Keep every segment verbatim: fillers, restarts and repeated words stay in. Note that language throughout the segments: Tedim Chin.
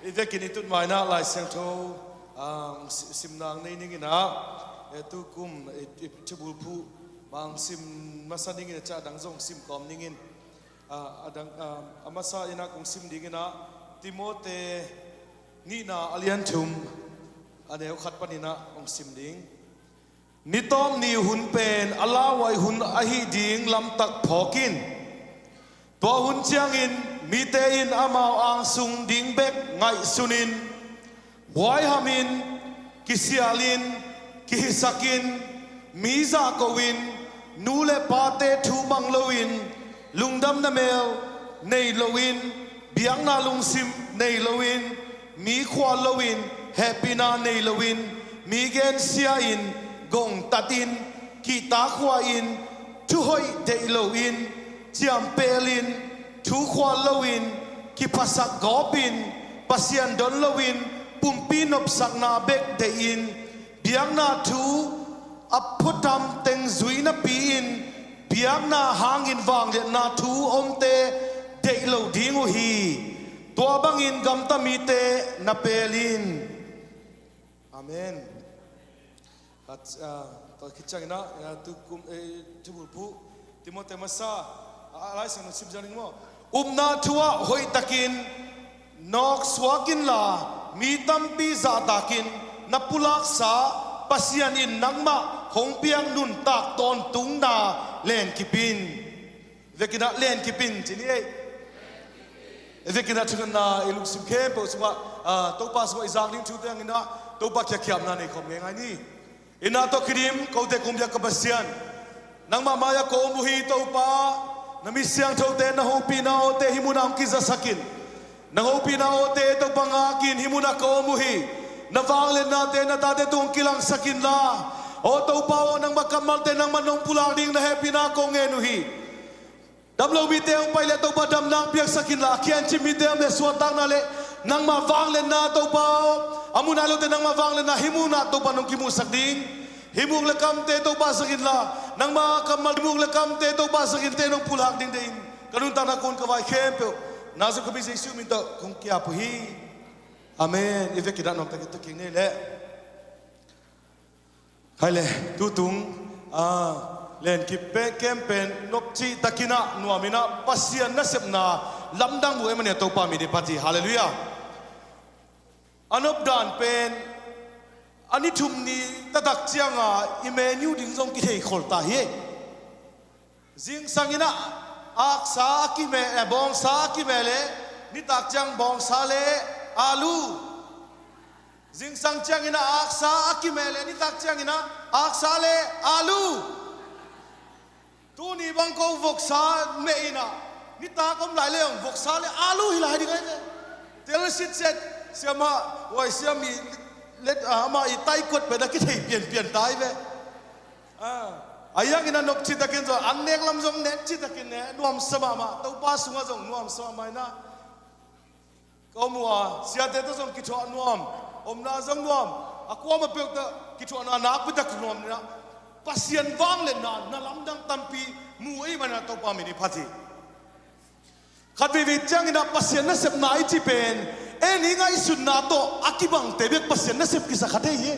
I vekin i tut maina Lai Siangtho, ah, si-, simna nei ning in ah, eh, tukum, eh, i thubulphuh, mah sim masa ning in ah, ciang a dang zong sim kawm ning in, ah, a dang, ah, a masa in ah kong sim ding in ah, Timote nihna a lian thum, a neu khat panin ah kong sim ding. Ni tawp ni hun pen a lauhuai hun ahih ding lamtak phawk in. Tua hun ciangin mite in amau angsung ding bek ngaihsun in, huaihamin, kisialin, kihisakin, mi zahko in, nu le pate thu mang loin, lungdamna mel nei loin, biakna lungsim nei loin, mi khual loin, hehpihna nei loin, mi gensia in, gongtat in, kihtak hua in, thuhoih deih loin, ciampel in, thu khual loin, kiphasak gawp in, Pasian don loin, pumpi nopsakna bek deih in, biakna thu a phutam teng zui napi in, biakna hangin vangliatna thu omte deih lo ding uh hi. Tua bangin gamta mite na pel in. Amen. Khat, ah, tua khit ciangin ah, ah, tukum, eh, thubulphuh, Timote masa, ah, Lai Siangtho sim ziau ning maw. Upna thu ah hoihtakin nawk suak inla, mi tampi zahtakin na pulaksa Pasian in nangmah hong piak nuntak tawntungna lenkip in. Vekin ah lenkip in ci ni ei. Vekin ah thungetna i lungsim khempeuh sungah, ah, Topa sungah i zak ding thute hangin ah Topa kiang khiapna nei khawm ngeingai ni. Inah tawh kidim, kote kong biak ka Pasian, nangmah mai-ah ka om uh hi Topa. Na mi siangthote, na hopihna awte hih munah hong kizasak in. Na hopihna awte Topa ngak in, hih munah ka om uh hi. Na vangliatnate na tate tung hong kilangsak inla, aw Topa aw, nangmah kammalte nangmah nong pulak ding na hehpihna kong ngen uh hi. Damlo mite hong pai leh Topa damna hong piaksak inla, a kiancip mite om leh suahtakna leh nangmah vangliatna Topa aw, a mu nai lote nangmah vangliatna hih munah Topa nong kimuhsak ding. Hih muk le kamte Topa sak inla, nangmah kammal hih muk le kamte Topa sak in, te nong pulak ding deih in. Ka nuntakna kun ka vai khempeuh Nazareth ka mi Jesuh min tawh kong kiap uh hi. Amen. I vekin ah nuam takin tawh kik ni leh. Khai le, tutung, ah, lenkip pen, kem pen nop cihtakin ah nuam in ah Pasian nasepna lamdang mu ei mania Topa min i phat hi. Halleluiah. A nopdan pen a ni thum ni taktak cianga i menu ding zong kithei khol ta hi. Zingsang in ah aksa a kime, eh, bawngsa a kime leh nitak ciang bawngsa leh alu. Zingsang ciangin ah aksa a kime leh nitak ciangin ah aksa leh alu. Tuni bang ko voksa meh in ah nitak om lai leh hong voksa leh alu hi lai ding ai ve. Tel sitset siamah, huai siam i let, ah, amah i taikot pen a kithei pianpian ta ai ve. Ah, a hiangin a nop citakin zong, an nek lam zong nek citakin ne, nuamsa mahmah, Topa sungah zong nuamsa mahmah in ah. Ka om uh a, siate tawh zong kithuah nuam, omna zong nuam, a kuamah peuh tawh kithuahna nakpi tak nuam in ah, Pasian vangliatna na lamdang tampi mu ei mania Topa min i phat hi. Khat veivei ciangin ah Pasian nasepna i cih pen, ei i ngaihsutna tawh a kibangte bek Pasian nasep kisa kha thei hi.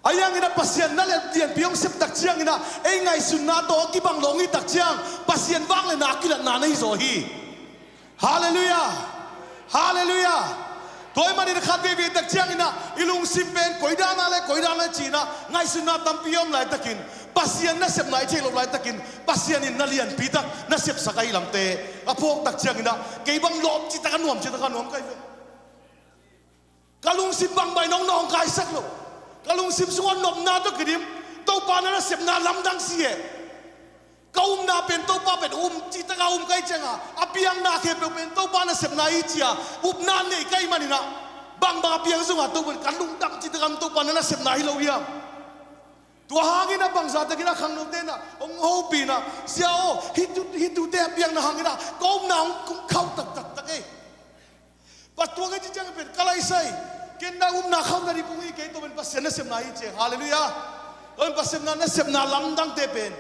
A hiangin ah Pasian na lianpi hong sep tak ciangin ah, ei ngaihsutna tawh a kibang lo hong hi tak ciang, Pasian vangliatna a kilatna na hi zaw hi. Halleluiah. Halleluiah. Tua ahih manin khat veivei tak ciangin ah i lungsim pen koi dan ah le koi dan ah le ci-in ah ngaihsutna tampi a om laitakin, Pasian nasepna i theih loh laitakin, Pasian in na lianpi tak na sepsak ahih lamte a phawk tak ciangin ah, kei bang lawp cihtak a nuam cihtak a nuam kai ve. Ka lungsim bangmah in hong nawngkaisak lo. Ka lungsim sungah nopna tawh kidim, Topa na nasepna lamdang si e. Ka upna pen Topa pen um cihtak a um kai cianga, a piangna khempeuh pen Topa nasepna hi ci-a upna nei kai manin ah, bangbang a piang zongah Topa pen ka lungdam cihtak a Topa na nasepna hi lo hiam? Tua hangin ah bangzah takin ah khangnote in ah hong hopih in ah, sia aw, hih tu, hih tute a piangna hangin ah ka upna hong khauh taktak tak ei. Tua ngai ci ciang pen ka laisai, ken na upna khauhna ding kong hi kei, tua pen Pasian nasepna hi ci e. Halleluiah. Tua pen Pasian nasepna lamdangte pen,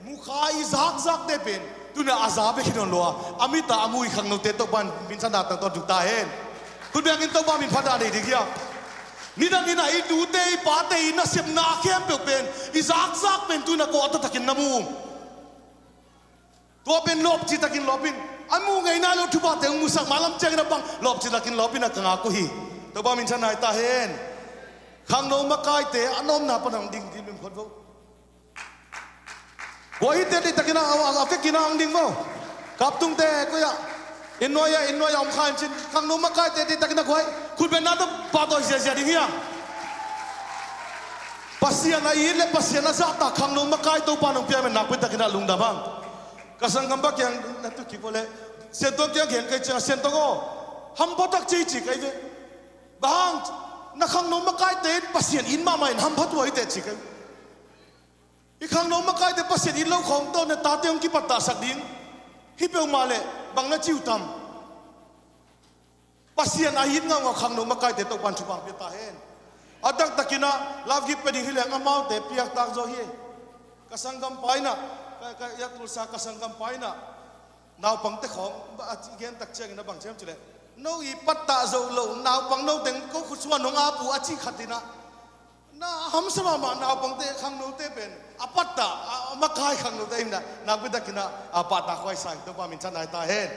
mukha i zakzakte pen tuni-a a za bek hi nawn lo a, a mit a a mu i khangnote Topa'n min thanna tangtawn thuk ta hen. Khut beng in Topa min phat a nei ding hiam? Nidangin a i tute i pate i nasepna khempeuh pen i zakzak pen tu-in a kawh a taktakin na mu. Tua pen lawpci takin lawpin, a mu ngei nai lo thuphate hong musak mah lam ciangin a bang lawpci takin lawpin a ka ngak uh hi. Topa min thanai ta hen. Khangno makaite a nawmna pan hong ding ding lim phot vo. Kua hi te deihtakin a, a, a vekin a hong ding vo. Kaptungte koi ah, inn nuai ah, inn nuai ah om kha in cin, khangno makaite deihtakin a kua hi, khut beng na tawh pahtawi ziazia ding hiam? Pasian a it le Pasian a zahtak khangno makai Topa nong piak in nakpi takin a lungdam hang. Ka sanggampa kiang na tu kik vo le, Siantuang kiang gen kei ciang, Siantuang aw, hampha tak ci ci kei ve. Bang hang, na khangno makaite in Pasian it mahmah in hampha tuah hi teh ci kei. I khangno makaite Pasian it lo khawng tawh na tate hong kipattahsak ding hi peuhmah leh bang na ci uh tam? Pasian a it ngaungau khangno makaite Topan thupha pia ta hen. A taktakin ah love gift pia ding hi leng amaute piaktak zaw hi. Ka sanggampa in ah, ka, ka, i a tulsa ka sanggampa in ah, naupangte khawng a ci gen tak ciangin a bang ci hiam cih leh, no i pattah zo lo naupang no teng ko khut sungah nong ap uh a cih khat in ah, na hamsa mahmah naupangte khangnote pen a pattah, a, a makai khangnote in ah nakpi takin ah, a pattah khuai sa hi. Topa min thanai ta hen.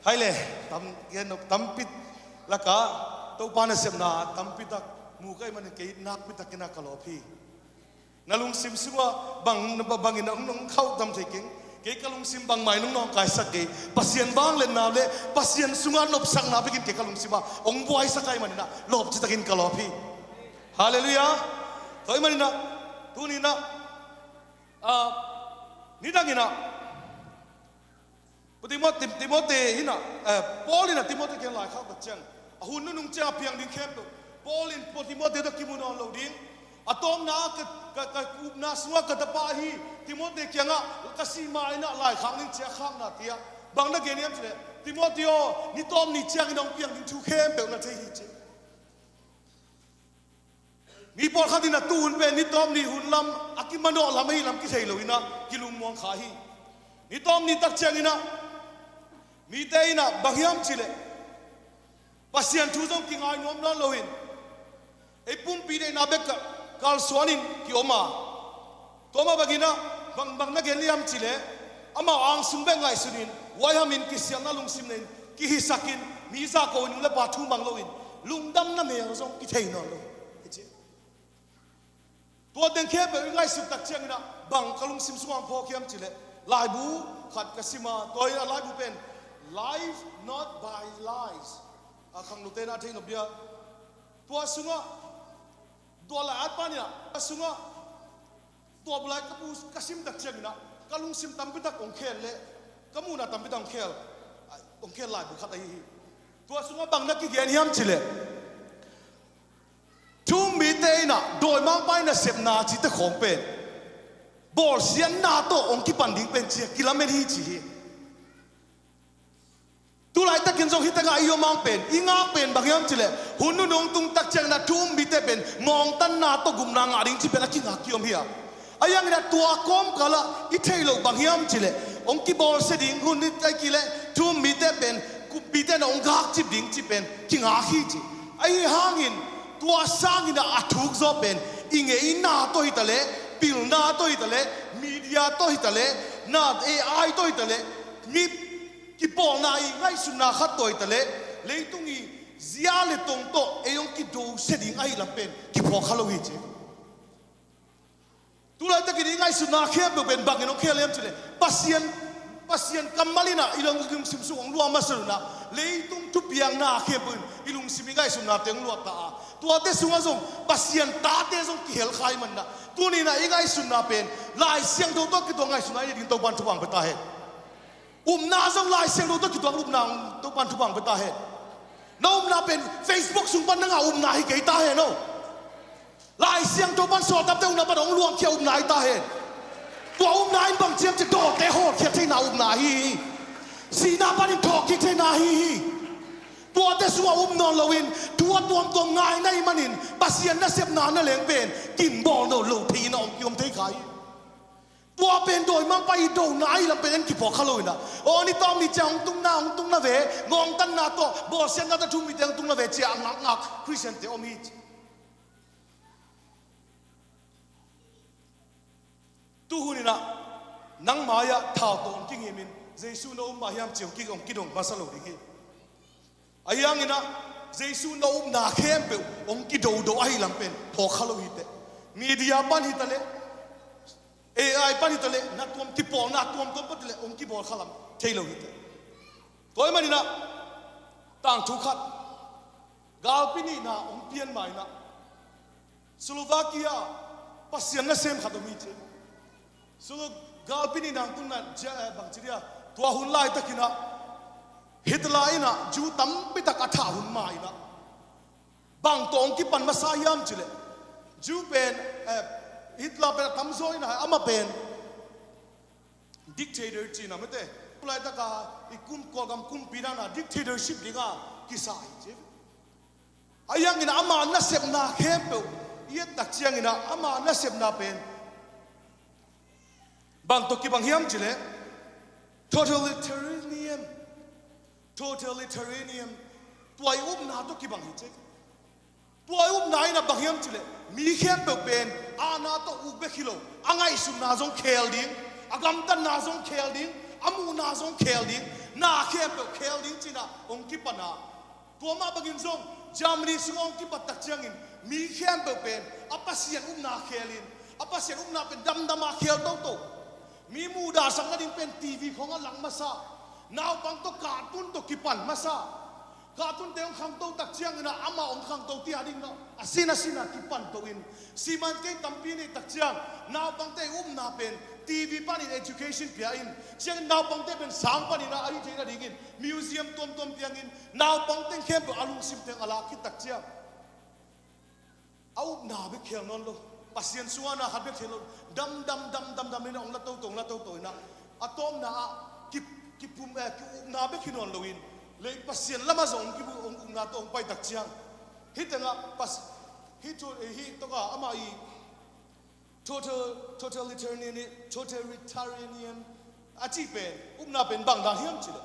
Hai le, tam, gen nop tampi lakah Topa nasepna tampi tak mu ka hih manin kei nakpi takin ah ka lawp hi. Na lungsim sungah bang, bangin ah hong, hong khauh tam thei keng. Kei ka lungsim bangmah in hong nawngkaisak kei. Pasian vangliatna le Pasian sungah nopsakna bekin kei ka lungsim ah hong buaisak ahih manin ah lawpci takin ka lawp hi. Halleluiah. Tua ahih manin ah tuni in ah, ah, nidangin ah Timo-, Tim-, Timote in ah, eh, Paul in ah Timote kiang laikhak tak ciang, a hun nunung ciang a piang ding khempeuh Paul in Paul Timote tawh kimu nawn lo ding. A tawpna ah ka, ka, ka upna sungah ka tapa ahi Timote kiangah ka sih ma-in ah laikhak ning ci a, khakna tiah bang na gen hiam cih leh, Timote aw, ni tawp ni ciangin hong piang ding thu khempeuh na thei hi ci. Mi pawlkhat in ah tu hun pen ni tawp ni hun lam, a kimanawh lam ahi lam kithei lo in ah kilungmuang kha hi. Ni tawp ni tak ciangin ah mite in ah bang hiam cih leh Pasian thu zong kingai nuam nawn lo in, ei pumpi deihna bek ka-, kalsuan in kiom a, tua mah bangin ah bang, bang na gen hiam cih leh, amau angsung bek ngaihsun in, huaihamin kisialna lungsim nei in, kihisak in, mi zahko in, nu le pa thu mang lo in, lungdamna mel zong kithei nawn lo hi ci. Tua teng khempeuh i ngaihsut tak ciangin ah bang ka lungsim sungah hong phawk hiam cih leh, laibu khat ka sim a, tua in ah laibu pen Live Not by Lies, a khangnote in ah a thei nop dia. Tua sungah, tua lai-at pan in ah, tua sungah, tua bulai ka bu ka sim tak ciangin ah ka lungsim tampi tak hong khel le ka muhna tampi tak hong khel, hong khel laibu khat ahi hi. Tua sungah bang na kigen hiam cih leh, thu-um mite in ah dawimangpa in ah sepna cihte khawng pen bawlsiatna tawh hong kipan ding pen ci a kilamen hi ci hi. Tulaitakin zong hih tengah i om hang pen, i ngak pen bang hiam cih leh, hun nunung tung tak ciangin ah thu-um mite pen mawngtanna tawh gupna ngah ding ci pen a kingak kiom hi a. Ahi hangin ah tua kawmkal ah i theih loh bang hiam cih leh, hong kibawlsia ding, hun ni tai kik leh thu-um mite pen kumpite in ah hong gakcip ding ci pen kingak hi ci. Ahi hangin tua sangin ah a thuk zaw pen i ngeina tawh hi ta leh, pilna tawh hi ta leh, media tawh hi ta leh, na A I tawh hi ta leh, mi kipawlna i ngaihsutna khat tawh hi ta leh, leitung i zia le tong tawh ei hong kidosia ding ahih lam pen kiphawk kha lo hi ci. Tulaitakin i ngaihsutna khempeuh pen bangin hong khel hiam cih leh, Pasian, Pasian kammal in ah i lungsim sung hong luah masa lo in ah, leitung thupiakna khempeuh in i lungsim i ngaihsutnate hong luah ta a, tuate sungah zong Pasian tate zong kihel kha ahih manin ah, tuni in ah i ngaihsutna pen Lai Siangtho tawh kituak ngaihsutna i hi ding Topan thupha hong pia ta hen. Upna zong Lai Siangtho tawh kituak upna hong, Topan thupha hong pia ta hen. Na upna pen Facebook sung pan na ngah upna hi kei ta hen aw. Lai Siangtho pan sawltakte upna pan hong luangkhia upna hi ta hen. Tua upna in bang ci hiam cih leh dawte hawlkhiat theihna upna ahi hi. Sihna panin thawhkik theihna ahi hi. Tuate sungah um nawn loin thu a tuamtuam ngai na hih manin Pasian nasepna na leng pen kinbawl nawn lo thei in a om kiom thei kha hi. Tua pen dawimangpa i dona ahi lam pen en kiphawk kha lo inah, aw ni tawm ni ciang hong tungna, hong tungna ve, ngawngtanna tawh bawlsiatna tawh thu-um mite hong tungna ve ci-a a ngakngak Khristiante om hi ci. Tuhun inah nang mai-ah thau tawh hong kingimin Jesu na um mah hiam ci hong ki, hong kidong masa lo ding hi. Ahi hanginah Jesu na upna khempeuh hong kidodo ahi lam pen phawk kha lo hiteh. Media pan hitaleh, A I pan hitaleh, na tuam kipawlna tuamtuam pan hitaleh hong kibawl kha lam thei lo hiteh. Tua ahih maninah tangthu khat, galpi nihna hong pian ma inah Slovakia Pasian nasem khat om hi ci. Sulu galpi nihna hong tunna, eh, bangci dia, tua hun laitakinah Hitler inah Jew tampitak a thah hun ma inah bang tawh hong kipan masa hiam cileh, Jew pen, eh, Hitler pen a tamzaw inah amah pen dictator cihna mete, laitaka i kum, Kawlgam kumpi dana dictatorship dinga kisa hi ci. Ahi hangin ama nasepna khempeuh i et tak ciangin ah ama nasepna pen bang tawh kibang hiam cileh, totalitarianism. Totalitarianism. Tua i upna tawh kibang hi cek. Tua i upna in ah bang hiam cileh, mi khempeuh pen aana tawh uk bek hi lo, a ngaihsutna zong khel ding, a gamtatna zong khel ding, a muhna zong khel ding, na khempeuh khel ding ci-in ah hong kipan a. Tua mah bangin zong Germany sungah hong kipat tak ciangin mi khempeuh pen a Pasian upna khelin, a Pasian upna pen damdam a khel toto. Mi muhdahsak nading pen T V khawngah lang masa, naupang tawh cartoon tawh kipan masa. Cartoon-te hong khangto tak ciangin ah amah hong khangto ti a ding a, a sin a sin a kipan to in, siman kei tampi nei tak ciang naupangte upna pen T V panin education pia in, ciangin naupangte pen sang panin ah a hi theih nadingin museum tuamtuam piangin naupang teng khempeuh a lungsim teng a lak khit tak ciang a upna bek khel nawn lo. Pasian sungah na khat bek khel lo. Dam, dam, dam, dam, dam in ah hong la toto, hong la toto in ah a tawpna ah ki, kipum, eh, ki-ukna bek hi nawn loin, lei Pasian lamah zong hong kibu, hong ukna tawh hong pai tak ciang, hih tengah Pas, hih thu, eh, hih tawkah amah i total, totalitarian, totalitarianism a cih pen upna pen bang dan hiam cileh,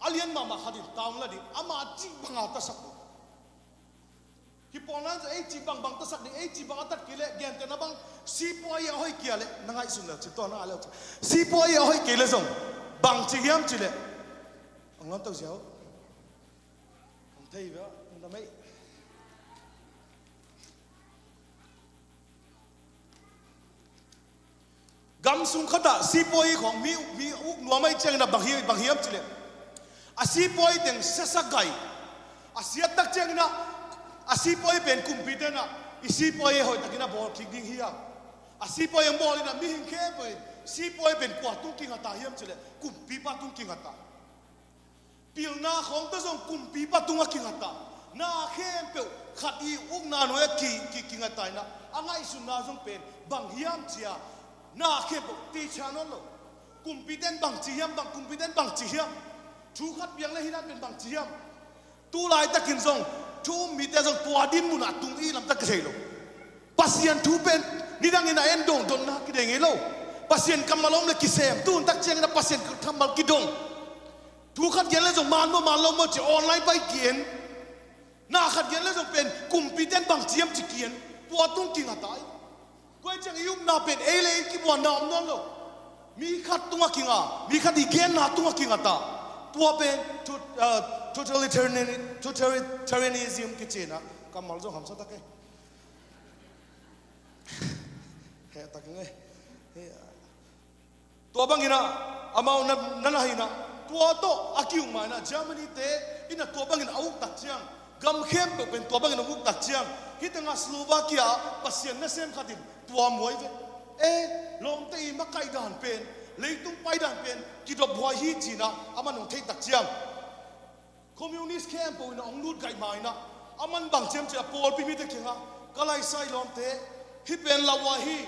a lian mahmah khat in taung la ding, ama cih banga tasak lo. Kipawlna in zong ei cih bangbang tasak ding, ei cih bang a tat kei leh, gentehna bang sipuai a hoih kei leh, na ngaihsun leh cih tawh na a leh cih, sipuai a hoih kei leh zong bang ci hiam cileh, ang lam tau ziau. Ang thei ve, ang lam ei. Gam sung khatah sipuai khawng mi, mi uk nuam ahih ciangin ah bang hi, bang hiam cileh, a sipuai teng siasa gai. A siat tak ciangin ah a sipuai pen kumpite in ah i sipuai hoih takin a bawl kik ding hiam? A sipuai hong bawl in ah mihing khempeuh in sipuai pen kua tung kinga ta hiam cileh, kumpipa tung kinga ta. Pilna khawng tawh zong kumpipa tungah kinga ta. Na khempeuh khat i ukna nuai-ah ki, ki, kinga ta in ah a ngaihsutna zong pen bang hiam ci-a na khempeuh teicia nawn lo. Kumpite in bang ci hiam, bang kumpite in bang ci hiam? Thu khat piang leh hih dan pen bang ci hiam? Tu laitakin zong thu-um mite zong tua din munah tung i lamtak kithei lo. Pasian thu pen nidangin a en dong dotna kidei ngei lo. Pasian kammal om leh kisem, tu hun tak ciangin ah Pasian kammal kidong. Thu khat gen leh zong man maw man lo maw ci online pai ki-en. Na khat gen leh zong pen kumpite in bang ci hiam ci ki-en. Tua tung kinga ta hi. Tua ciang i upna pen ei le ei kibuanna om nawn lo. Mi khat tungah kinga, mi khat i genna tungah kinga ta. Tua pen to, ah, totalitarian, totalitarianism kici-in ah kammal zong hamsa tak e. Heh tak nge. Tua bangin ah amau na, na, na hi in ah tua tawh a ki-uk ma in ah Germany-te in ah tua bangin a uk tak ciang, gam khempeuh pen tua bangin a uk tak ciang, hih tengah Slovakia ah Pasian nasem khat in tua muai ve. Eh, lawmte i makaih dan pen, leitung pai dan pen kidophuai hi ci-in ah aman hong theih tak ciang, communist khempeuh in ah hong lut gaih ma in ah, aman bang ci hiam ci-a pawlpi mite kiangah, ka laisai lawmte, hih pen lauhuai hi.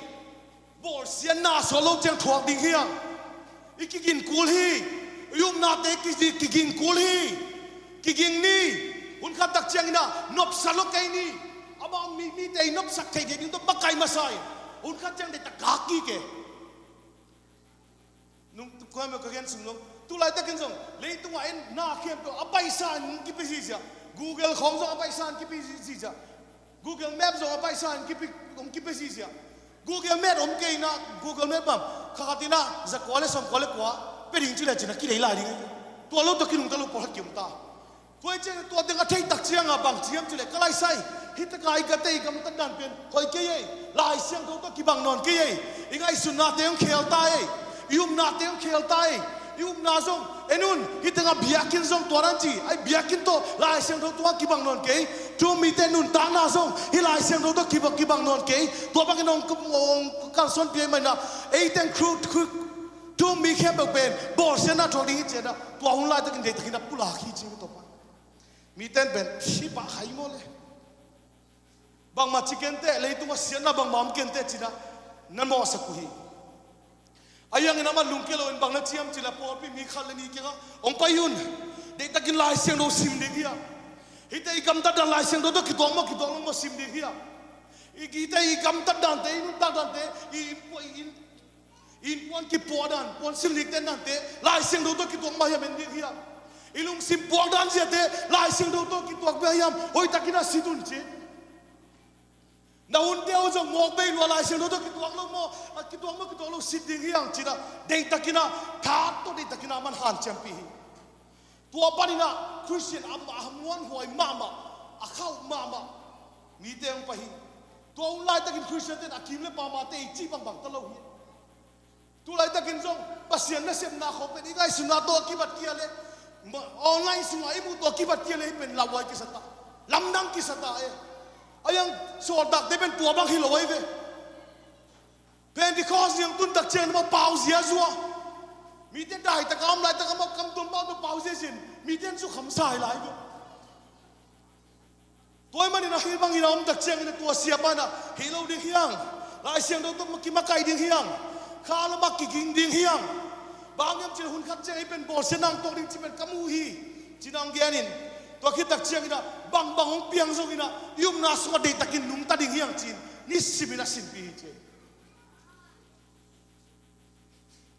Bawlsiatna suak lo ciang thuak ding hi hang. I kigin kul hi. I upnate ki, kigin kul hi. Kiging ni. Hun khat tak ciangin ah nopsa lo kei ni. Amau mi, mite i nopsak theih theih ding tawh makaih masa in, hun khat ciang deihtak gak kik e. Kuamah ka gen sung zong, tu laitakin zong leitungah en na khempeuh a baihsa in kipia zizia. Google khawng zong a baihsa in kipia zizia. Google Map zong a baihsa in kipi, hong kipia zizia. Google Map om kei inah, Google Map bang kha khat inah za kua le sawm kua le kua pia ding ci le cin a kilei lai ding. Tua lo tawh kinungta lo pawlkhat kiom ta. Tua i ciang tua teng a thei tak ciangah bang ci hiam ci le, ka laisai, hih taka i gate i gamtat dan pen hoih kei ei. Lai Siangtho tawh kibang nawn kei ei. I ngaihsutnate hong khel ta ei. I upnate hong khel ta ei. I upna zong en un, hih tengah biakinn zong tua nan ci, ai biakinn tawh Lai Siangtho tua kibang nawn kei. Thu-um mite nuntakna zong hih Lai Siangtho tawh kibang, kibang nawn kei. Tua bangin hong, hong kalsuanpih ahih manin ah, ei teng khu, khu, thu-um mi khempeuh pen bawlsiatna thuak ding hi ci-in ah, tua hun laitakin deihtakin a pulak hi ci hi. Tua pa mite in pen hih pah kha hi maw le. Bangmah ci kei inteh, leitungah siatna bangmah om kei inteh ci-in ah na mawhsak uh hi. Ahi hangin amah lungkia loin bang na ci hiam ci le, pawlpi mi khat le nih kiangah hong pai un. Deihtakin Lai Siangtho sim ding hiam? Hihte i gamtat dan Lai Siangtho tawh kituak maw, kituak lo maw sim ding hiam? I, hihte i gamtat dante, i nuntak dante, i, i, i, i innkuan kipuah dan, puan silhnik ten dante Lai Siangtho tawh kituak mah hiam, en ding hiam? I lungsim puak dan ziate Lai Siangtho tawh kituak mah hiam? Hoihtakin a sit un ci. Na hunte uh zong mawk bei lua, Lai Siangtho tawh kituak lo maw, a kituak maw, kituak lo sit ding hiam ci-in ah, deihtakin ah, tha tawh deihtakin ah man hanciampih hi. Tua panin ah Christian a, a muanhuai mahmah, a khauh mahmah mite hong pai hi. Tua hun laitakin Christian ten a kim le pamate i cih bangbang ta lo hi. Tu laitakin zong Pasian nasepna khawng pen i ngaihsutna tawh a kibat kei leh, ma-, online sungah i muh tawh a kibat kei leh, hih pen lauhuai kisa ta, lamdang kisa ta e. Ahi hang sawltakte pen tua bang hi lo ahi ve. Pentecost ni hong tun tak ciangin mah pauzia zua. Mite daitak a om laitak a mah kamtuam pau tawh pauzia zin, mite in zukhamsa hi lai ve. Tua ahih manin ah hih bangin a om tak ciangin ah tua siapa in ah, hih lo ding hiam? Lai Siangtho tawh mah kimakaih ding hiam? Kha lamah kiging ding hiam? Bang hiam cih leh hun khat ciang ei pen bawlsiatna hong tuak ding cih pen ka mu hi, ci-in hong genin, tua khit tak ciangin ah bangbang hong piang zongin ah i upna sungah deihtakin nungta ding hiam ci-in nisimin a sinpih hi ci.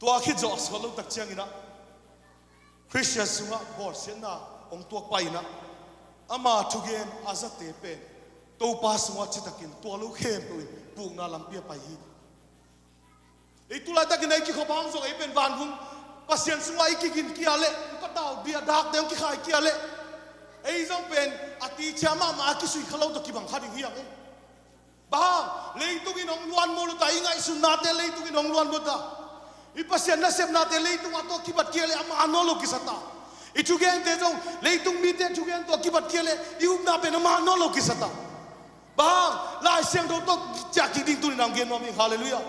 Tua khit zawh a suak lo tak ciangin ah, Christian sungah bawlsiatna hong tuak pah in ah, ama thugen a zate pen Topa sungah citakin tua lo khempeuh in pukna lampi ah pai hi. Ei tu laitakin ei kikhop hang zong ei pen vantung Pasian sungah i kigin kei leh, i patau bia dakte hong kikhai kei leh, ei zong pen a ticia mahmah a kisui kha lo tawh kibang kha ding hi hang e. Bang hang, leitung in hong luanmual uh ta, i ngaihsutnate leitung in hong luanmual uh ta. I Pasian nasepnate leitung a tawh kibat kei leh a man nawn lo kisa ta. I thugente zong leitung mite thugen tawh kibat kei leh i upna pen a man nawn lo kisa ta. Bang hang, Lai Siangtho tawh ciah kik ding tuni-in hong gen nuam hi. Halleluiah.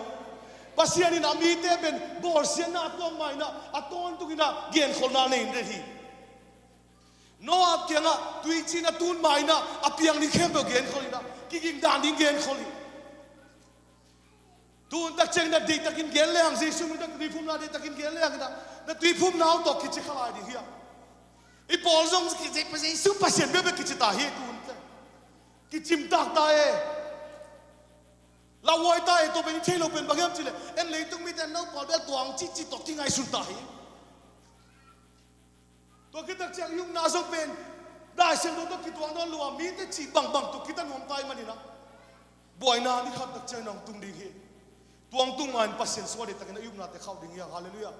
Pasian in a mite pen bawlsiatna a tuak ma-in ah, a tawntung in ah genkholhna nei in ret hi. Noah kiangah tuiciin a tun ma-in ah a piang ding khempeuh genkhol in ah, kiging dan ding genkhol hi. Tu hun tak ciangin ah deihtakin gen lehang, Jesu min tawh tuiphumna deihtakin gen lehang in ah, na tuiphumna uh tawh kici kha lai ding hiam? I pawl zong kici, Jesu Pasian bekbek kici ta hi tu hun teh. Kicimtak ta e. Lauhuai ta e, tua pen i thei lo pen bang hiam cih leh, en leitung mite in no pawl bel tuang cihcih tawh kingaihsun ta hi. Tua khit tak ciang i upna zong pen Lai Siangtho tawh kituak nawn lo a, mite cih bangbang tawh kita nuam ta ahih manin ah, buaina ni khat tak ciang in hong tung ding hi. Tua hong tung ma-in Pasian sungah deihtakin i upnate khauh ding hi hang. Halleluiah.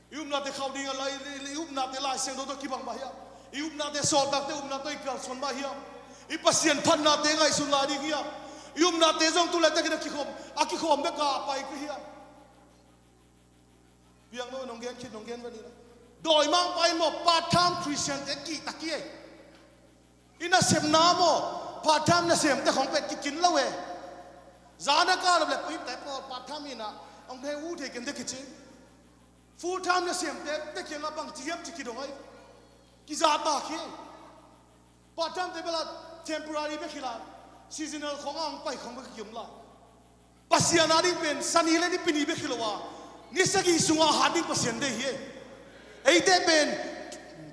I upnate khauh ding a, lai, i, i upnate Lai Siangtho tawh kibang mah hiam? I upnate sawltakte upna tawh i kalsuan mah hiam? I Pasian phatnate ngaihsun lai ding hiam? I upnate zong tu laitakin a kikhawm, a kikhawm bek a pai ka hiam? Piang lo, nong gen khit, nong gen va ni la. Dawimangpa in maw, part-time Christian-te kihta kei e. I nasepna maw, part-time nasemte khawng pen kikin lo e. Zan a kah lo leh, puhipte pawl part-time in ah hong phei uh thei kei inteh kici. Full-time nasemte, te kiangah bang ci hiam ci kidong ahi. Kizahtak hi. Part-time-te bel a temporary bek hi la, seasonal khawng a hong pai khawng bek hi om lai. Pasian a ding pen Sani le Nipi ni bek hi lo a, ni sagih sungah a hat ding Pasian deih hi e. Eite pen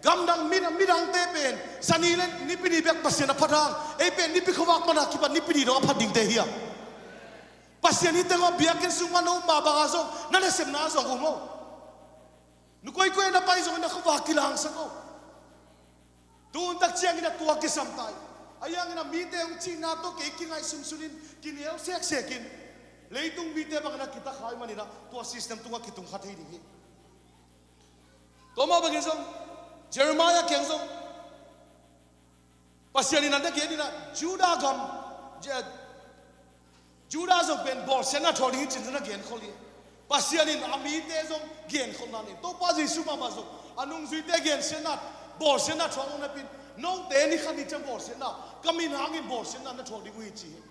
gamdang, midang, midangte pen Sani le Nipi ni bek Pasian a phat hang, ei pen Nipi khuavak pan a kipat Nipi ni dong a phat dingte hi a. Pasian hih tengah biakinn sungah na um mah bangah zong, na nasepna zong um lo. Nu koikoi na pai zongin na khuavak kilangsak o. Tun tak ciangin a tua kisam ta hi. Ahi hangin a mite hong cihna tawh kei kingaihsun sunin kineu seksekin leitung mite bangin a kitakha ahih manin a tua system tungah kitung kha thei ding hi. Tua mah bangin zong Jeremiah kiang zong Pasian in a na gen in a Judah gam, Je-, Judah zong pen bawlsiatna thuak ding hi ci-in a na genkhol hi. Pasian in a mite zong genkholhna nei. Topa Jesu mahmah zong a nungzuite gensiatna, bawlsiatna thuak lo napi-in, note ni khat ni ciang bawlsiatna, ka min hangin bawlsiatna na thuak ding uh hi ci hi.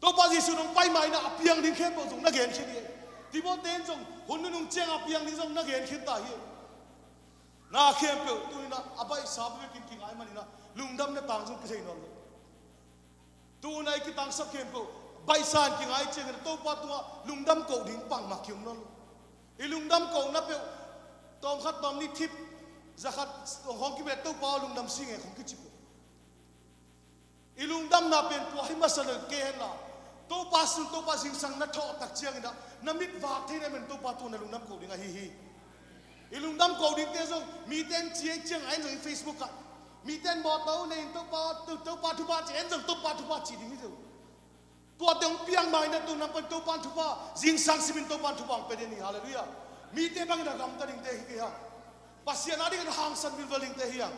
Topa Jesu nong pai ma in a piang ding khempeuh zong na genkhin hi. Timothy in zong hun nunung ciang a piang ding zong na genkhin ta hi. Na khempeuh tu-in a, a baihsa bekin kingai manin a lungdamna tang zong kithei nawn lo. Tu-in a i kitangsak khempeuh baihsa in kingai ciangin a Topa tungah lungdam koh ding pang mah ki-om nawn lo. I lungdam kohna peuh tawmkhat tawmnih thip zakhat hong kibet Topa aw lungdam sing e hong kici peuh. I lungdamna pen tua hi masa lo kei henla, Topa sun, Topa zingsang na thawh tak ciangin a na mit vak thei na men Topa tungah na lungdam koh ding ahi hi. I lungdam koh dingte zong mite in ci ahih ciang a en zong i Facebook ah, mite in mawtaw nei in Topa, To-, Topa thupha ci en zong Topa thupha ci ding hi zo. Tuate hong piang ma in a tu nang pan Topa in thupha, zingsang simin Topa in thupha hong pia den hi. Halleluiah. Mite bangin a gamta dingte hi kei hang. Pasian a dingin a hangsan vilvel dingte hi hang.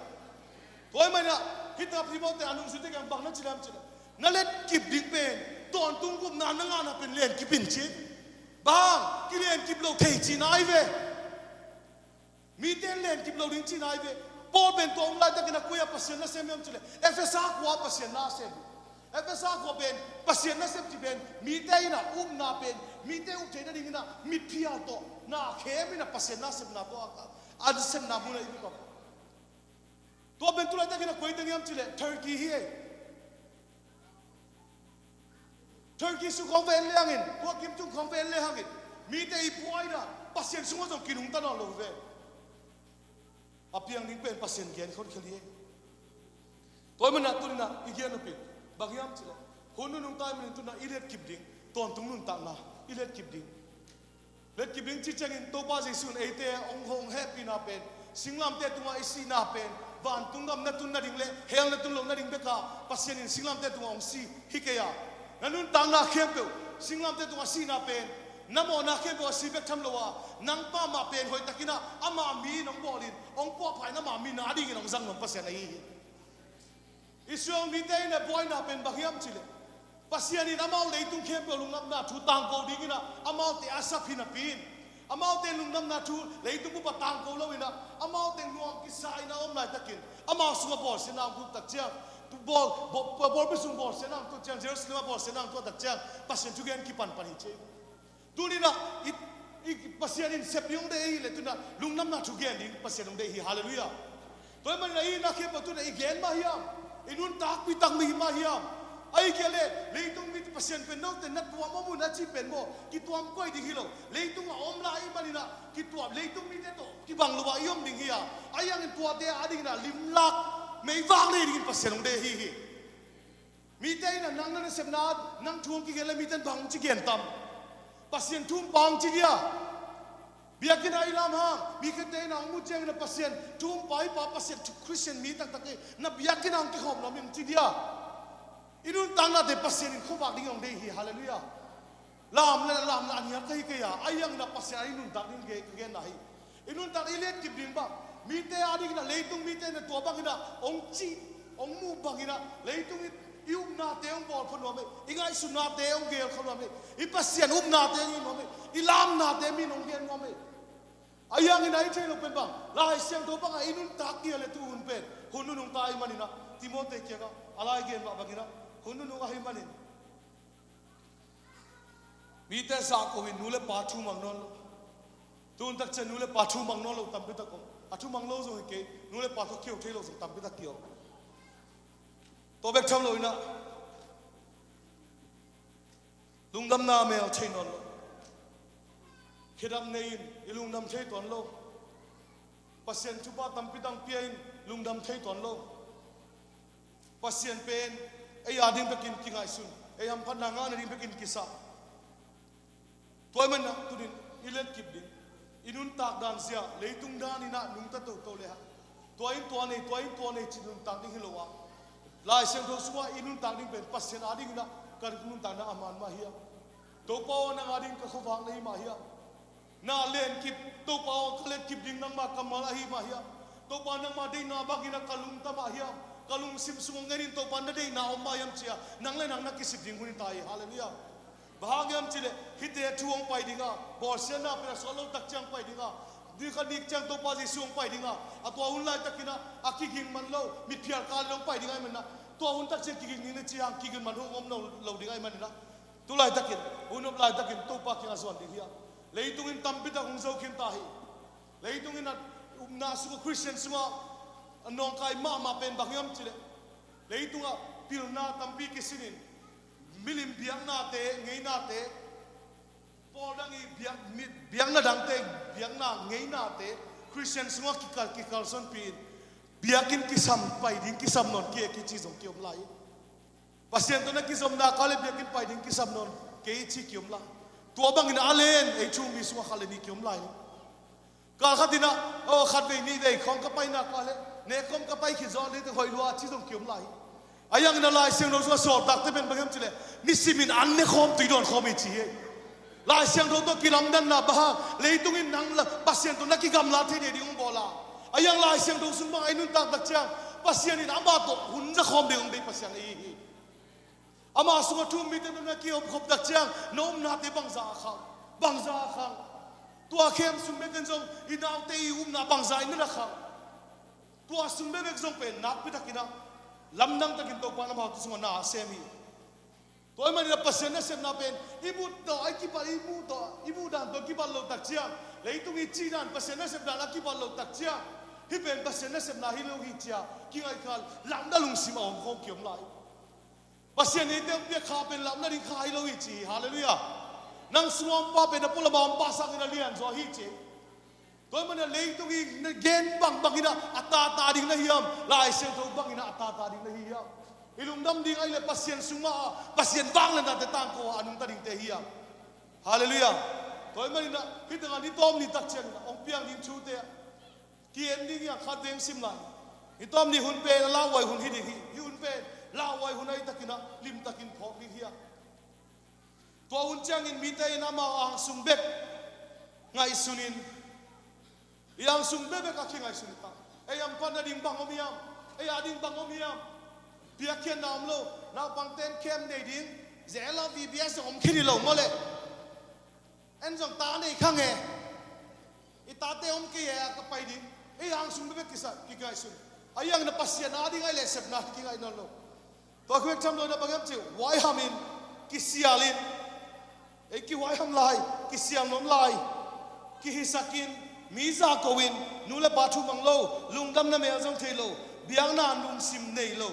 Tua ahih manin a hih tangah Timothy a nungzuite kiang bang na ci lem cih leh, na letkip ding pen tawntung gupna na ngahna pen lenkip in ci. Bang, kilenkip lo thei cihna ahi ve. Mite in lenkip lo ding cihna ahi ve. Paul pen tua om laitakin a koi-ah Pasian nasem hiam cih leh Efesa khua-ah Pasian nasem. Efesa khua pen Pasian nasep cih pen mite in a upna pen mite up theih nadingin a mitphial tawh na khem in a Pasian nasepna tawh a, a sepna mun ah i kipan. Tua pen tu laitakin a koi teng hiam cih leh Turkey hi ei. Turkey sung khawng va en le hangin, tua kim tung khawng va en le hangin mite i buaina Pasian sungah zong kinungta nawn lo hi ve. A piang ding pen Pasian genkhol khia hi ei. Tua ahih manin a tu-in a i gen nop pen bang hiam cih leh, hun nunung tai manin tu-in a i letkip ding, tawntung nuntakna i letkip ding. Letkip ding cih ciangin Topa Jesu in eite hong, hong hehpihna pen, singlamteh tungah i sihna pen vantung gam na tun nading le hell na tun loh nading bek a, Pasian in singlamteh tungah hong si hi kei a. Na nuntakna khempeuh singlamteh tungah sihna pen, na mawhna khempeuh a si bek tham lo a, nang mahmah pen hoihtakin a, ama mi in hong bawl in hong puahpha in ama mi na dingin hong zang nuam Pasian ahi hi. Israel mite in a buaina pen bang hiam cih leh, Pasian in amau leitung khempeuh lungdamna thu tangko dingin a amaute a sap hi napi-in, amaute lungdamna thu leitung bup ah tangko lo in a, amaute nuam kisa in a om laitakin, amau sungah bawlsiatna hong tung tak ciang, tu bawl, bawl, bawlpi sung bawlsiatna hong tung ciang, Jerusalem ah bawlsiatna hong tung tak ciang, Pasian thugen kipanpan hi ci. Tu-in a i, i Pasian in sep ding hong deih ahih leh tu-in a lungdamna thu gen ding Pasian hong deih hi. Halleluiah. Tua ahih manin a i na khempeuh tu-in a i gen mah hiam? I nuntakpih tak mah hiam? Ahih kei leh leitung mite Pasian pen note na tuam om un a cih pen maw, kituam koih ding hi lo. Leitung a om lai ahih manin a kituam, leitung mite tawh kibang lo ah i om ding hi a, ahi hangin tuate a dingin a limlak meivak nei dingin Pasian hong deih ahi hi. Mite in a nang na nasepna nang thu hong kigen le mite in bang hong ci gen tam? Pasian thu umpa hong ci dia? Biakinn ah i lam hang, mi khatte in a hong mu ciangin a Pasian thu umpa, i pa Pasian thu, Christian mi taktak hi, na biakinn ah hong kikhawm nuam hi hong ci dia? I nuntaknate Pasian in khuavak ding hong deih hi. Halleluiah. Lam le lam le a nial ka hi kei a, ahi hangin a Pasian a i nuntak ding ka genna hi. I nuntak i letkip ding bang, mite a dingin a leitung mite in a tua bangin a hong cih, hong muh bangin a leitung i, i upnate hong bawl khol nuam hi, i ngaihsutnate hong gel khol nuam hi, i Pasian upnate hong it nuam hi, i lamnate mi in hong gen nuam hi. Ahi hangin a i theih loh pen bang, Lai Siangtho bangah i nuntak kei a le tu hun pen hun nunung ta ahih manin a, Timothy kiangah a lai gen mah bangin a hun nunung ahih manin mite zahko in nu le pa thu mang nawn lo. Tun tak ciang nu le pa thu mang nawn lo tampi tak om. A thu mang lo zong hi kei, nu le pa tawh kio thei lo zong tampi tak kio. Tua bek tham lo in a, lungdamna mel thei nawn lo. Khedap nei in i lungdam thei tuan lo. Pasian thupha tampi tak pia in lungdam thei tuan lo. Pasian pen ei a ding bekin kingaihsun, ei hamphatna ngah nading bekin kisam. Tua ahih manin a tu-in i letkip ding, I nuntak dan zia leitung dan in ah nungta toto le ah, tua in tua nei, tua in tua nei ci nuntak ding hi lo a, Lai Siangtho sungah i nuntak ding pen Pasian a ding in ah ka nuntakna a man mah hiam? Topa aw, nang a ding ka khuavak na hi mah hiam? Na len kip, Topa aw, ka let kip ding nangma kammal ahi mah hiam? Topa, nangma deihna bangin ah ka lungta mah hiam? Ka lungsim sungah ngenin Topa na deihna om mah hiam ci-a nang le nang na kisik ding hun hi ta hi. Halleluiah. Bang hang hiam cih leh hihte thu hong pai ding a, bawlsiatna pen a sawt lo tak ciang pai ding a, ni khat ni ciang Topa Jesu hong pai ding a, a tua hun laitakin ah a kiging man lo mitphial kal in hong pai ding ahih manin ah, tua hun tak ciang kiging ding na ci hang kiging man hong om lo, lo ding ahih manin ah, tu laitakin, hun om laitakin Topa kiangah zuan ding hi a. Leitung in tampi tak hong zo khin ta hi. Leitung in a upna sungah, Khristian sungah a nawngkai mahmah pen bang hiam cih leh, leitungah pilna tampi kisinin, milim biaknate, ngeinate, pawl dang i biak, mi, biakna dangte, biakna ngeinate Khristian sungah kikal, kikalsuanpih in, biakinn kisam pai ding kisam nawn kei kici zong kiom lai. Pasian tawh na kizopna kal le biakinn pai ding kisam nawn kei ci kiom lai. Tua bangin a len ei thu-um mi sungah khat le nih kiom lai. Kal khat in ah, aw, khat vei nih vei khawng ka paina kal le, nek khawng ka pai khit zawh le, hoih lua ci zong kiom lai. A hiangin a Lai Siangtho sungah sawltakte pen bang hiam cih leh, nisimin an ne khawm, tui dawn khawm hi ci hi. Lai Siangtho tawh kilamdanna bang hang, leitung in nang la, Pasian tawh na kigamla thei ding hong bawl a. A hiang Lai Siangtho sung bang a i nuntak tak ciang, Pasian in amah tawh hun za khawm ding hong deih Pasian ahi hi. Amah sungah thu-um mite na kihopkhop tak ciang, na upnate bangza a khang, bangza a khang. Tua khempeuh sung bek in zong i naute i upna bangza in na khang. Tua sung bekbek zong pen nakpi takin ah, lamdang takin Topa in amau tu sungah na a sem hi. Tua ahih manin ah Pasian nasepna pen i muh tawh, i kipat, i muh tawh, i muh dan tawh kipat lo tak ciang, leitung i cih dan, Pasian nasep dan a kipat lo tak ciang, hih pen Pasian nasepna hi lo hi ci-a kingaihkhiat, lamdang lungsim a om khawng kiom lai. Pasian in eite hong piak kha pen lamna ding kha hi lo hi ci hi. Halleluiah. Nang sungah om pa pen a pualam a om pa sangin a lianzaw hi ci. Tua ahih manin ah leitung i na gen bangbang in ah a tata ding na hiam? Lai Siangtho bangin ah a tata ding na hi hiam? I lungdam ding ahih leh Pasian sungah, Pasian vangliatnate tangko a nungta dingte hiam? Halleluiah. Tua ahih manin ah hih tengah ni tawm ni tak ciangin ah hong piang ding thute ah ki-en ding hi a, khat vei hong sim lai. Ni tawm ni hun pen a lauhuai hun hi ding hi. Hih hun pen lauhuai hun ahih takin ah limtakin phawk ding hi a. Tua hun ciangin mite in amau angsung bek ngaihsunin, i angsung bekbek a kingaihsun ta. Ei hamphatna ding bang om hiam? Ei a ding bang om hiam? Piakkhiatna om lo. Naupangte in camp nei ding, zela V B S zong om khin hi lo maw leh. En zong ta nei khang e. I tate om kei e a ka pai ding. Ei angsung bekbek kisa, kingaihsun. A hiangin ah Pasian a ding ahih leh sepna kingaih nawn lo. Tua khit ciang bang hiam cih leh, huaihamin kisialin, ei kihuaiham lai, kisial nuam lai, kihisakin, mi zahko in, nu le pa thu mang lo, lungdamna mel zong thei lo, biakna lungsim nei lo.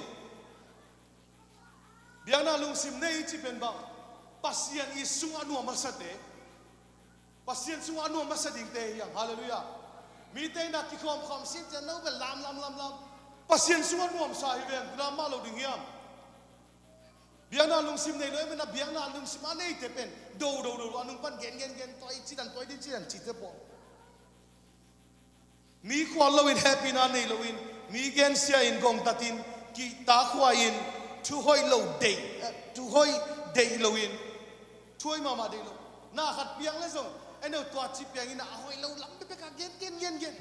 Biakna lungsim nei cih pen bang, Pasian i sungah nuam a sate. Pasian sungah a nuam a sa dingte hi hang. Halleluiah. Mite in ah kikhawmkhawm sin cian lo bel lam lam lam lam. Pasian sungah nuamsa hi ven, lam mah lo ding hiam? Biakna lungsim nei lo, ei men a biakna lungsim a neite pen do do do a nung pan gen gen gen, tua i ci dan, tua i din ci dan cite pawl. Mi khual loin, hehpihna nei loin, mi gensia in, gongtatin, kihtakhuai in, thu hoih lo deih, eh, thu hoih deih loin, thu hoih mahmah deih lo. Na khat piang le zong, en lo tua ci piang in a hoih lo lam bekbek a gen, gen, gen, gen.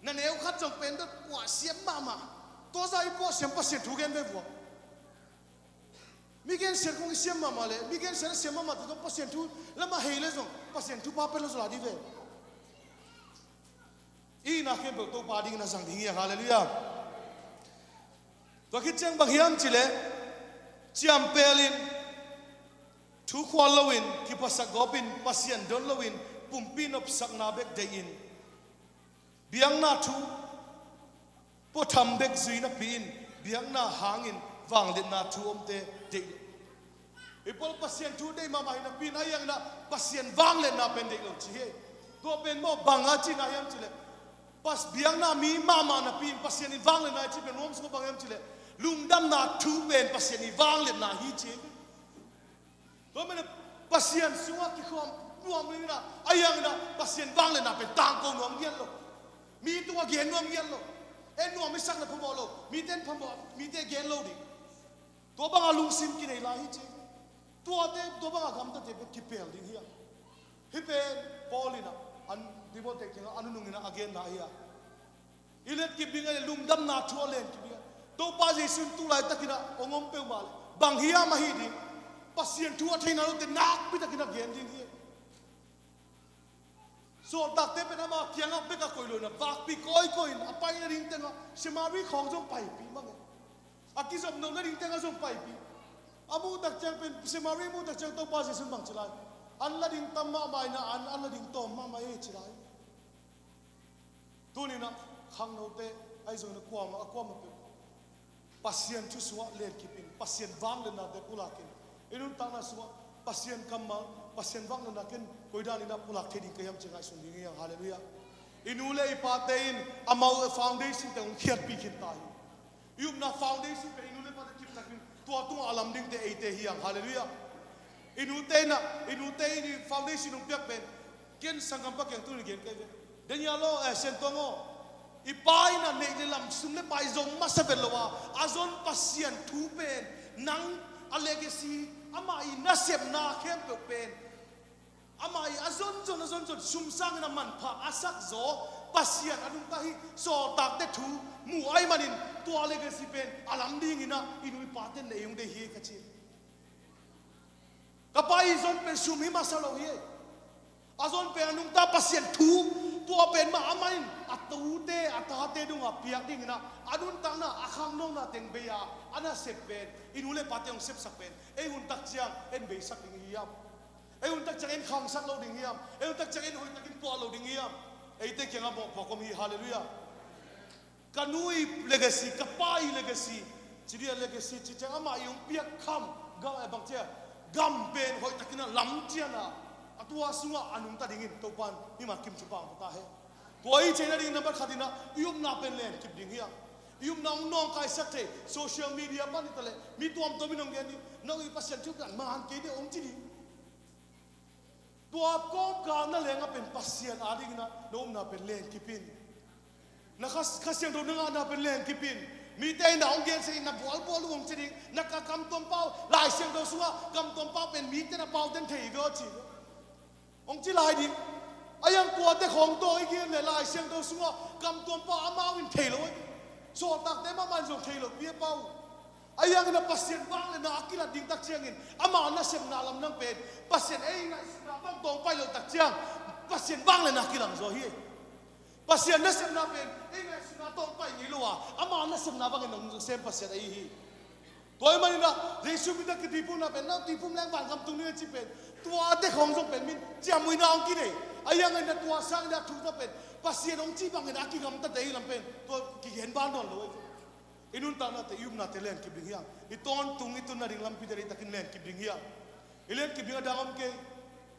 Na neu khat zong pen bek puah siam mahmah. Tua zah i puah siam Pasian thu gen ve vua. Mi gensia kong i siam mahmah le, mi gensia na siam mahmah te zong Pasian thu lamah hei le zong, Pasian thupha pen lo zaw la dih ve. I na khempeuh Topa dingin a zang ding hi a, halleluiah. Tua khit ciang bang hiam cih leh, ciampelin, thu khual loin, kiphasak gawpin, Pasian don loin, pumpi nopsakna bek deihin, biakna thu puatham bek zui napi-in, biakna hangin vangliatna thu omte deih lo. I pawl Pasian thu deih mahmah hi napi-in, a hiangin ah Pasian vangliatna pen deih lo ci hi. Tua pen maw bang a cihna hiam cih leh, Pas, biakna mi mahmah napi-in Pasian in vangliatna i cih pen Rom sungah bang hiam cih leh, lungdamna thu pen Pasian i vangliatna hi ci hi. Tua manin Pasian sungah kikhawm, nuam ding in ah, a hiang in ah Pasian vangliatna pen tangko nuam ngiat lo. Mi tungah gen nuam ngiat lo. En nuam i sakna phamawh lo. Mite en phamawh, mite gen lo ding. Tua banga lungsim kinei lai hi ci. Tuate tua banga gamtate pen kipel ding hi a. Hih pen Paul in ah, an Timothy kiangah a nunung in ah a genna hi a. I letkip ding a le lungdamna thu a lenkip ding a. Topa Jesu in tu laitakin ah hong om peuhmah le bang hiam a hih ding, Pasian thu a theihna lote nakpitakin a gen ding hi. Sawltakte pen ama kiangah bek a koih lo in ah vakpih kawikawi in a paina ding tengah Samari khawng zong paipih mang e. A kizopno nading tengah zong paipih. A muhtak ciang pen Samari muhtak ciang Topa Jesu in bang ci lai? An la ding tam mahmah in ah an, an la ding tawm mahmah e ci lai. Tuni in ah khangnote ahi zongin a kuamah, a kuamah peuh Pasian thu sungah lenkip in, Pasian vangliatnate pulak in, i nuntakna sungah Pasian kammal, Pasian vangliatna ken koidan in ah pulak thei ding ka hiam ci ngaihsun ding hi hang. Halleluiah. I nu le i pate in amau foundation te hong khiatpih khin ta hi. I upna foundation pen i nu le pate kiptakin tua tungah a lam dingte eite hi hang. Halleluiah. I nute in ah, i nute in i foundation hong piak pen ken sanggampa kiang tuni gen kei ve. Daniel aw, eh, Sian Tuang aw, i pa in ah neih le lam, sum le pai zong masa vet lo a, a zon Pasian thu pen, nang a legacy, amah i nasepna khempeuh pen, amah i a zonzon, a zonzon sum sangin a manpha a sakzaw Pasian a nungta hi. Sawltakte thu mu ahih manin tua legacy pen a lam dingin ah i nu i paten neih hong deih hi ka ci. Ka pa i zon pen sum hi masa lo hi. A zon pen a nungta Pasian thu, tua pen mah amah in a tute, a tate dungah piak dingin ah a nuntakna, a khangnote teng bei a, a nasep pen, i nu le pate hong sepsak pen ei hun tak ciang en beisak ding hi hiam? Ei hun tak ciang en khangsak lo ding hiam? Ei hun tak ciang en hoihtakin puah lo ding hiam? Eite kiangah mawhpuak om hi. Halleluiah. Ka nu i legacy, ka pa i legacy, ci dia legacy ci ciang amah i hong piak kham, gam, eh, bang cia, gam pen hoihtakin a lam cian a, a tua sungah a nungta dingin Topan himah kim thupha hong pia ta hen. Tua i ceina dingin nambat khat in ah i upna pen lenkip ding hi a. I upna hong nawngkaisak thei, social media pan hi ta leh mi tuamtuam in hong gen ding, no i Pasian thu pian man kei ding hong ci ding. Tua kawmkal na leng a pen Pasian adingin ah na upna pen lenkip in. Na Kha, Kha Siangtho na ngahna pen lenkip in. Mite in na hong gensia ding, na bualbual uh hong ci ding, na ka kamtuam pau, Lai Siangtho sungah kamtuam pau pen mite na pau ten thei ve aw ci ve. Hong ci lai ding. A hiang kuate khawng tawh i gen le Lai Siangtho sungah kamtuam pau amau in thei lo ahi. Sawltakte mahmah in zong thei lo pi a pau. A hiangin a Pasian vangliatna a kilat ding tak ciangin ama nasepna lamdang pen Pasian ei ngaihsutna bang tawng pai lo tak ciang Pasian vangliatna kilang zaw hi. Pasian nasepna pen ei ngaihsutna tawng pai ngei lo a, ama nasepna bangin hong sem Pasian ahi hi. Tua ahih manin ah Jesu min a kituiphumna pen, no tuiphum leng vangam tung ding a ci pen, tuate khawng zong pen min ciamnuihna hong kinei. A hiangin ah tua sangin ah thu ta pen Pasian hong cih bangin a kigamtate hi lam pen tua kigen ban nawn lo ahi. I nuntaknate, i upnate lenkip ding hi hang. I tawntung i tun nading lampi te leitakin lenkip ding hi hang. I lenkip ding a dang om kei.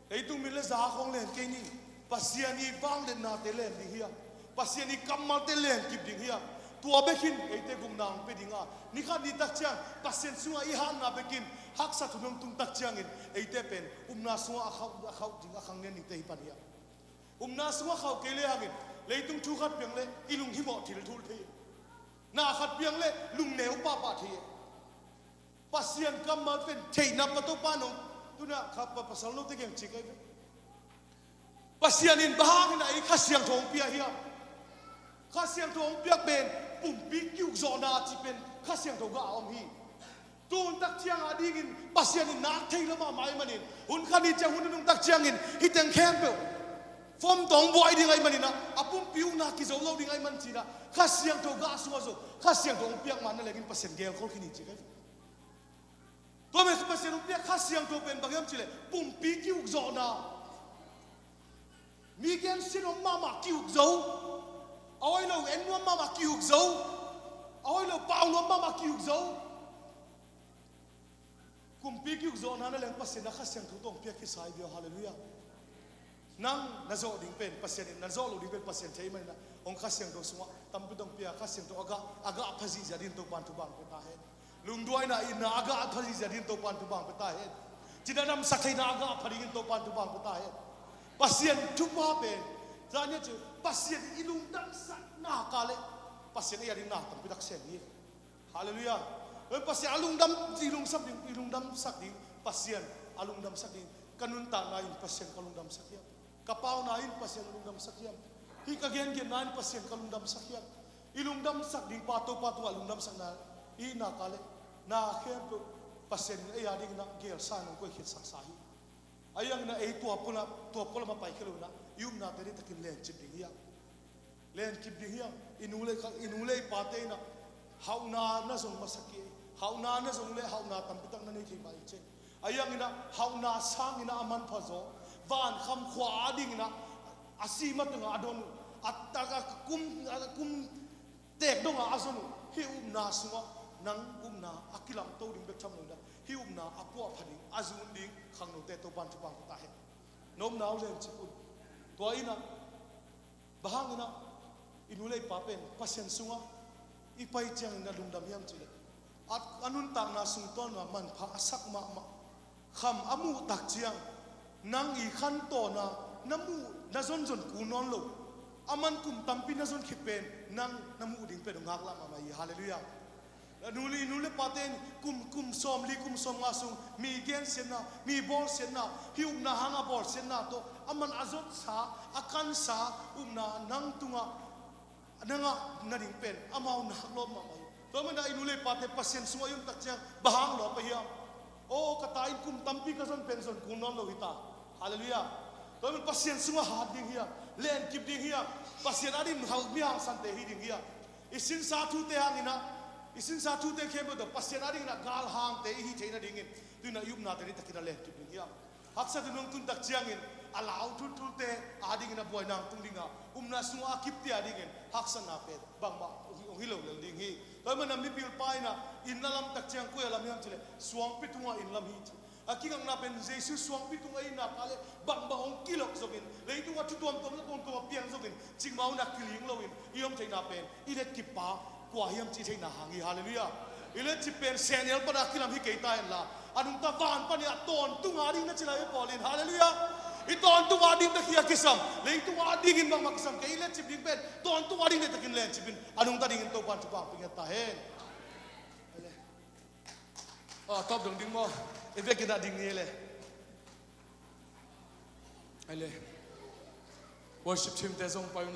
Leitung min le za khawng len kei ni. Pasian i vangliatnate len ding hi hang. Pasian i kammalte lenkip ding hi hang. Tua bekin eite gupna hong pia ding a, ni khat ni tak ciang Pasian sungah i hatna bekin haksa thu hong tung tak ciangin eite pen upna sungah a khauh, a khauh ding, a khang lian dingte hi pan hi hang. Upna sungah khauh kei le hangin leitung thu khat piang le i lunghimawh thilthul thei. Na khat piang le lungneu pahpah thei. Pasian kammal pen theihna pa Topa nong, tuna kha pa, pasal note kiang ci kei ve. Pasian in bang hangin a i Kha Siangtho hong pia hiam? Kha Siangtho hong piak pen pumpi kiukzawhna ci pen Kha Siangtho gah a om hi. Tun tak ciang a dingin Pasian in nak thei lo mahmah ahih manin, hun khat ni ciang hun nunung tak ciangin hih teng khempeuh fom tawh hong buai ding ahih manin ah, a pumpi ukna kizo lo ding ahih man cin ah, Kha Siangtho gah sungah zong Kha Siangtho hong piak man na lengin Pasian gelkhol khin hi ci kei. Tua mah Pasian hong piak Kha Siangtho pen bang hiam cih leh pumpi kiukzawhna. Mi gensiat nuam mahmah kiuk zo. A hoih lo en nuam mahmah kiuk zo. A hoih lo pau nuam mahmah kiuk zo. Kumpi kiukzawhna na leng Pasian na Kha Siangtho tawh hong piak kisa hi viau. Halleluiah. Nang na zawh ding pen Pasian in, na zawh lo ding pen Pasian thei manin ah, hong Kha Siangtho sungah tampi tawh hong pia, Kha Siangtho a gah, a gah a pha zihziah dingin Topan thupha hong pia ta hen. Lungduaina itna a gah a pha zihziah dingin Topan thupha hong pia ta hen. Cina damsak theihna a gah a pha dingin Topan thupha hong pia ta hen. Pasian thupha pen, zan nia ci, Pasian i lungdamsak nak leh Pasian ei a ding na tampi tak sem hi. Halleluiah. Pasian a lungdam, i lungdam ding, i lungdamsak ding, Pasian a lungdamsak ding. Ka nuntakna in Pasian ka lungdamsak hiam? Ka pauna in Pasian a lungdamsak hiam? Hih ka gengenna in Pasian ka lungdamsak hiam? I lungdamsak ding pa, Topa tungah lungdamsakna i nak leh, na khempeuh Pasian in ei a dingin ah gelsa in hong koih khit saksa hi. Ahi hangin ah ei tua pualam, tua pualam a pai khia lo in ah, i upnate ding takin lencip ding hiam? Lenkip ding hiam? I nu le, i nu le i pate in ah hauhna na zong masa kei, hauhna na zong leh hauhna tampi tak na nei thei mah hi ci. Ahi hangin ah hauhna sangin ah a manpha zaw, vankham khua a dingin ah a si matengah a don uh, a tak a kum, a kum tek dongah a zon uh. Hih upna sungah nang upna a kilamto ding bek tham lo in ah, hih upna a puahpha ding, a zun ding khangnote Topan thupha pia ta hen. Na upna uh lencip un. Tua in ah, bang hangin ah i nu le i pa pen Pasian sungah i pai ciangin a lungdam hiam cih leh, a, a nuntakna sung tawnah manpha a sak mahmah, kham a muh tak ciang, nang i khantohna na muh, na zonzon kul nawn lo, a man kum tampi na zon khit pen nang na muh ding pen hong ngaklah mahmah hi. Halleluiah. Nu le, nu le pate in kum, kum sawmli, kum sawmnga sung mi gensiatna, mi bawlsiatna, hih upna hanga bawlsiatna tawh a man a zotsa, a kansa upna nang tungah na ngah nading pen amau nak lawp mahmah hi. Tua manin ah i nu le i pate Pasian sungah i om tak ciang bang hang lawp ahi hiam? Aw, ka ta in kum tampi ka zon pen zon kul nawn lo hi ta. Halleluiah. Tua manin Pasian sungah hat ding hiam? Lenkip ding hiam? Pasian a ding hal mi hangsante hi ding hiam? I sinsa thute hangin ah, i sinsa thute khempeuh tawh Pasian a dingin ah galhangte i hih theih nadingin, tu in ah i upnate ding takin a lenkip ding hiam? Haksat in hong tun tak ciangin a lau thulthulte a dingin a buaina hong tung ding a, upna sungah a kipte a dingin haksatna pen bangmah hong hi lo lel ding hi. Tua ahih manin ah mipilpa in ah inn a lam tak ciang koi a lam hiam cih leh suangpi tungah inn lam hi ci. A kingakna pen Jesu suangpi tungah i nak leh bangbang hong kilok zongin, leitungah thu tuamtuam le kong tuam a piang zongin, cikmah un a kiling loin i om theihna pen i letkippa kua hiam cih i theihna hang hi. Halleluiah. I letkip pen sehnel pana kilam hi kei ta hen la, a nungta van pan i a tawntung a ding na ci lai hi Paul in. Halleluiah. I tawntung a ding na khia kisam, leitung a dingin bangmah kisam kei, i letkip ding pen tawntung a ding na takin lenkip in, a nungta dingin Topan thupha pia ta hen. Ah, tawp dong ding maw? I vekin a ding ni le. Ai le. Worship team te zong pai un.